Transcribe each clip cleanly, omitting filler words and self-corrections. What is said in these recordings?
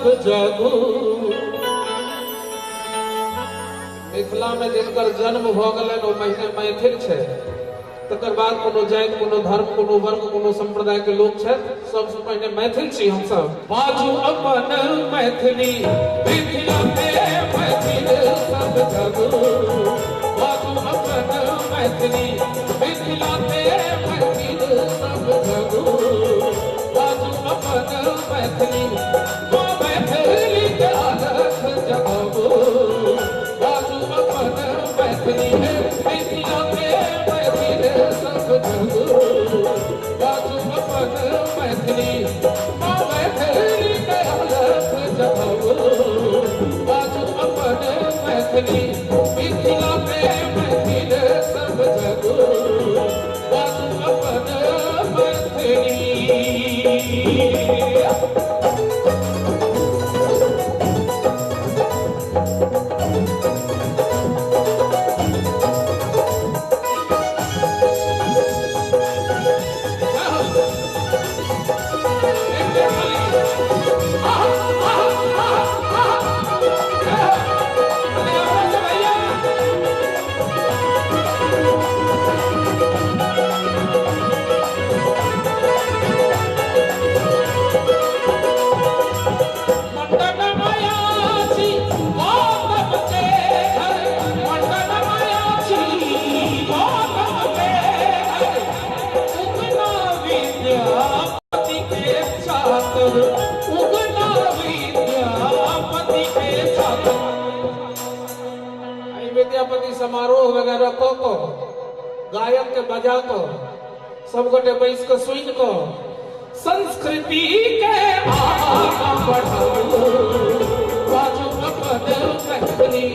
सब जगू। मिथिलामे जिनकर जन्म भऽ गेलनि ओ पहिने मैथिल छै, तकर बाद कोनो जाति, कोनो धर्म, कोनो वर्ग, कोनो सम्प्रदाय के लोक छथि, सबसँ पहिने मैथिल छी हमसब। बाजू अपन मैथिली, मिथिला के मैथिल सब जगू। बाजू अपन मैथिली, मिथिला के मैथिल सब जगू। बाजू अपन मैथिली, माँ मैथिली के अलख जगाबू। बाजू अपन मैथिली, मिथिला के मैथिल सब जगू। बाजू अपन मैथिली, माँ मैथिली के अलख जगाबू। बाजू अपन मैथिली, मिथिला के मैथिल सब जगू। बाजू अपन मैथिली। मंडन मायाची गौतम के घर, मंडन मायाची गौतम के घर, उगना विद्यापति के चातर, उगना विद्यापति के चातर। आई विद्यापति समारोह वगैरह कऽ कऽ गायक के बजा कऽ सब गोटे बैस कऽ सुनि कऽ संस्कृति के आगाँ बढ़ाबू। बाजू अपन मैथिली,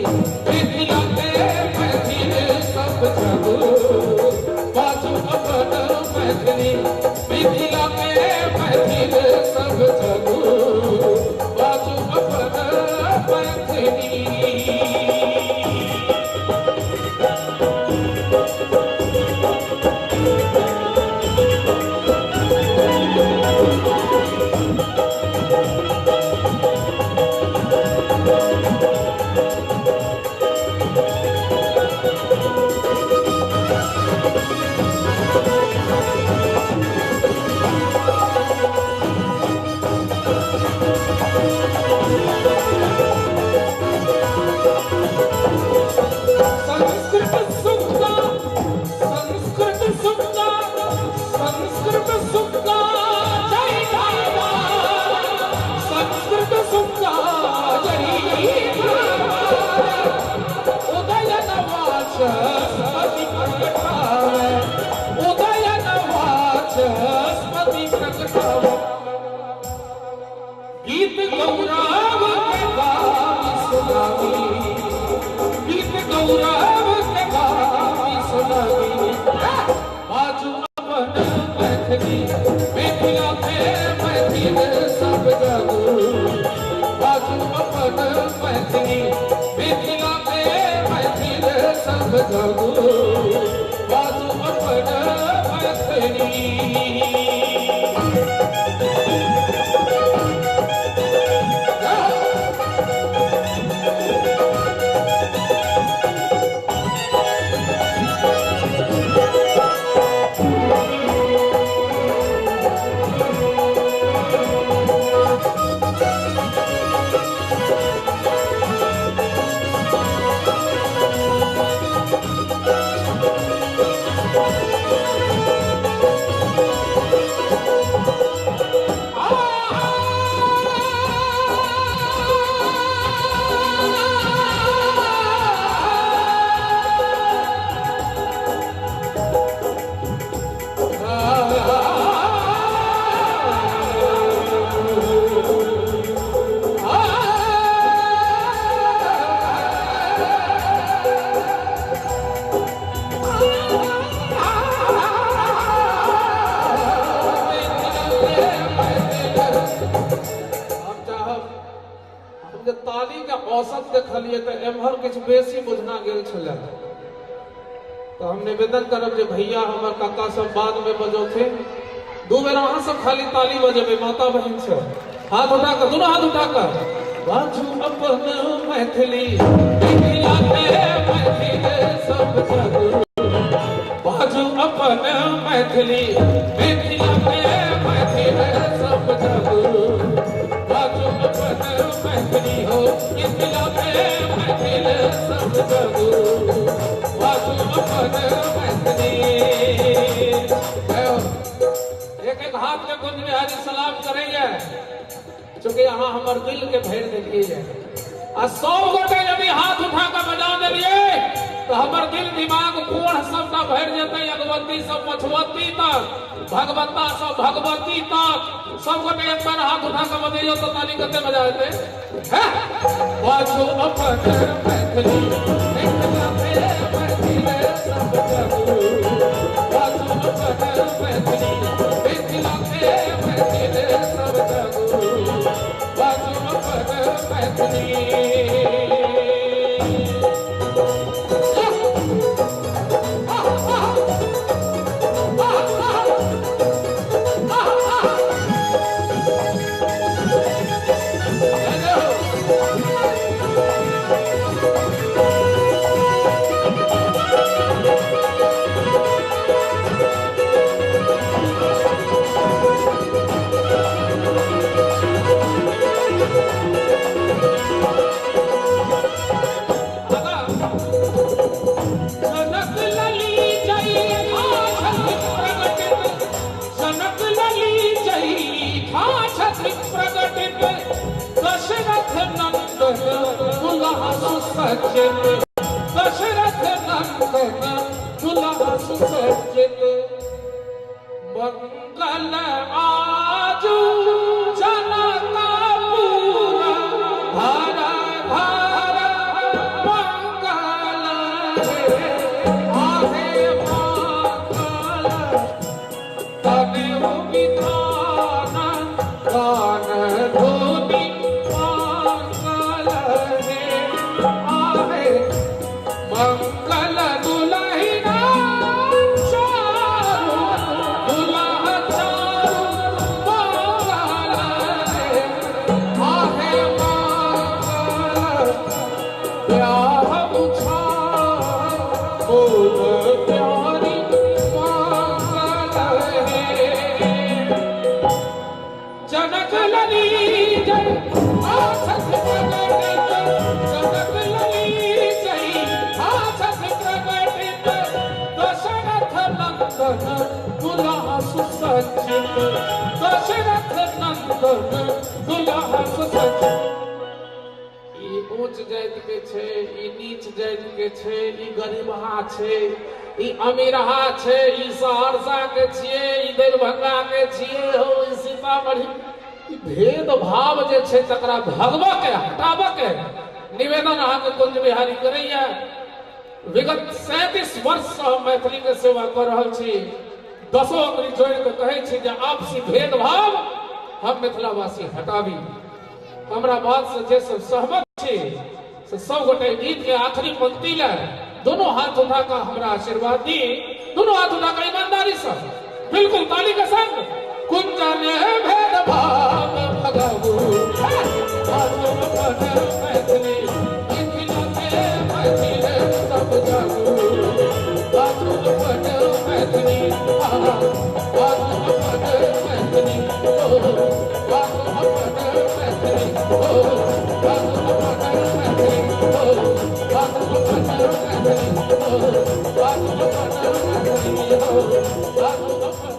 मिथिला के मैथिल सब जगू। बाजू अपन मैथिली, मिथिला के मैथिल सब जगू। बाजू अपन मैथिली। संस्कृत सुक्ता, संस्कृत सुक्ता, संस्कृत सुक्ता जय बाबा, संस्कृत सुक्ता जय बाबा। उदयन वाचस्पति प्रकटावे, उदयन वाचस्पति प्रकटावे। गीत गौरव के गावी सुनावी, गीत गौरव के गावी सुनावी। बाजू अपन मैथिली, मिथिला के मैथिल सब जगू। बाजू अपन मैथिली, मिथिला के मैथिल सब जगू। बाजू अपन मैथिली। हम चाहब, हम जे ताली के औसत देखलिए तऽ एम्हर किछु बेसी बुझना गेल छलै, तऽ हम निवेदन करब जे भैया हमर काका सब बाद में बजौथिन। दू बेर अहाँ सब खाली ताली बजेबै, माता बहिन सब। हाथ उठाकर, दोनों हाथ उठाकर बाजू अपन मैथिली, मिथिला के मैथिल सब जग। बाजू अपन मैथिली, मिथिला के मैथिल सब जग। बाजू अपन मैथिली हो, मिथिला के मैथिल सब जग। बाजू अपन मैथिली। एक एक हाथ के कुंज बिहारी सलाम करेंगे, चूंकि यहाँ हमर दिल के भर दिलिए। आ 100 गोटे यदि हाथ उठा के बजा दिलिए तो हमर दिल दिमाग कोढ़ सबटा भर जेतै, अगबत्ती सब पछबत्ती तक, भगवत्ता सब भगवती तक। सब गोटे एक बार हाथ उठा के बजैयो तो ताली कते मजा एतै। बाजू अपन मैथिली, मिथिला के मैथिल सब जग। बाजू अपन मैथिली, मिथिला के मैथिल सब जग। बाजू अपन मैथिली। जनक लली जय प्रगटित, जनक लली जय प्रगटित, दशरथ नंदन दुल्हा सुसज्जित, दशरथ नंदन दुल्हा सुसज्जित। मंगल आजू जनकपुर घर घर मंगल रे, आहे मंगल तने विधान गान धुनि मंगल रे, आहे मंगल दुलहिना चारु दुल्हा चारु मंगल रे, आहे मंगल ब्याह उछाल मोर प्यारी मंगल रे। जनक लली जय आछत प्रगटित, जनक लली जय आछत प्रगटित, दशरथ नंदन दुल्हा सुसज्जित, दशरथ नंदन दुल्हा सुसज्जित। ई ऊंच जाति के छै, ई नीच जाति के छै, ई गरीबहा छै, ई अमीरहा छै, ई सहरसा के छियै, ई दरभंगा के छियै, हो ई सीतामढ़ी। ई भेदभाव जे छै तकरा भगबऽ के, हटाबऽ के निवेदन अहाँके कुंज बिहारी करैया। विगत 37 वर्ष से हम मैथिली के सेवा कऽ रहल छी। 10 अंगुरी जोड़ि कऽ कहै छी जे आपसी भेदभाव हम मिथिलावासी हटाबी। हमरा बात से जे सब सहमत छी से सब गोटे गीत के आखिरी पंक्ति ले दोनों हाथ उठा कऽ हमरा आशीर्वाद दी, दोनों हाथ उठा कऽ ईमानदारी से, बिल्कुल ताली के संग। कुंजन भेदभाव भगाबू, बाजू अपन मैथिली, मिथिला के मैथिल सब जागू। बाजू अपन मैथिली, बाजू अपन मैथिली, ओ बाजू अपन मैथिली, ओ बाजू अपन मैथिली, ओ बाजू अपन मैथिली, ओ बाजू अपन मैथिली, ओ बाजू अपन।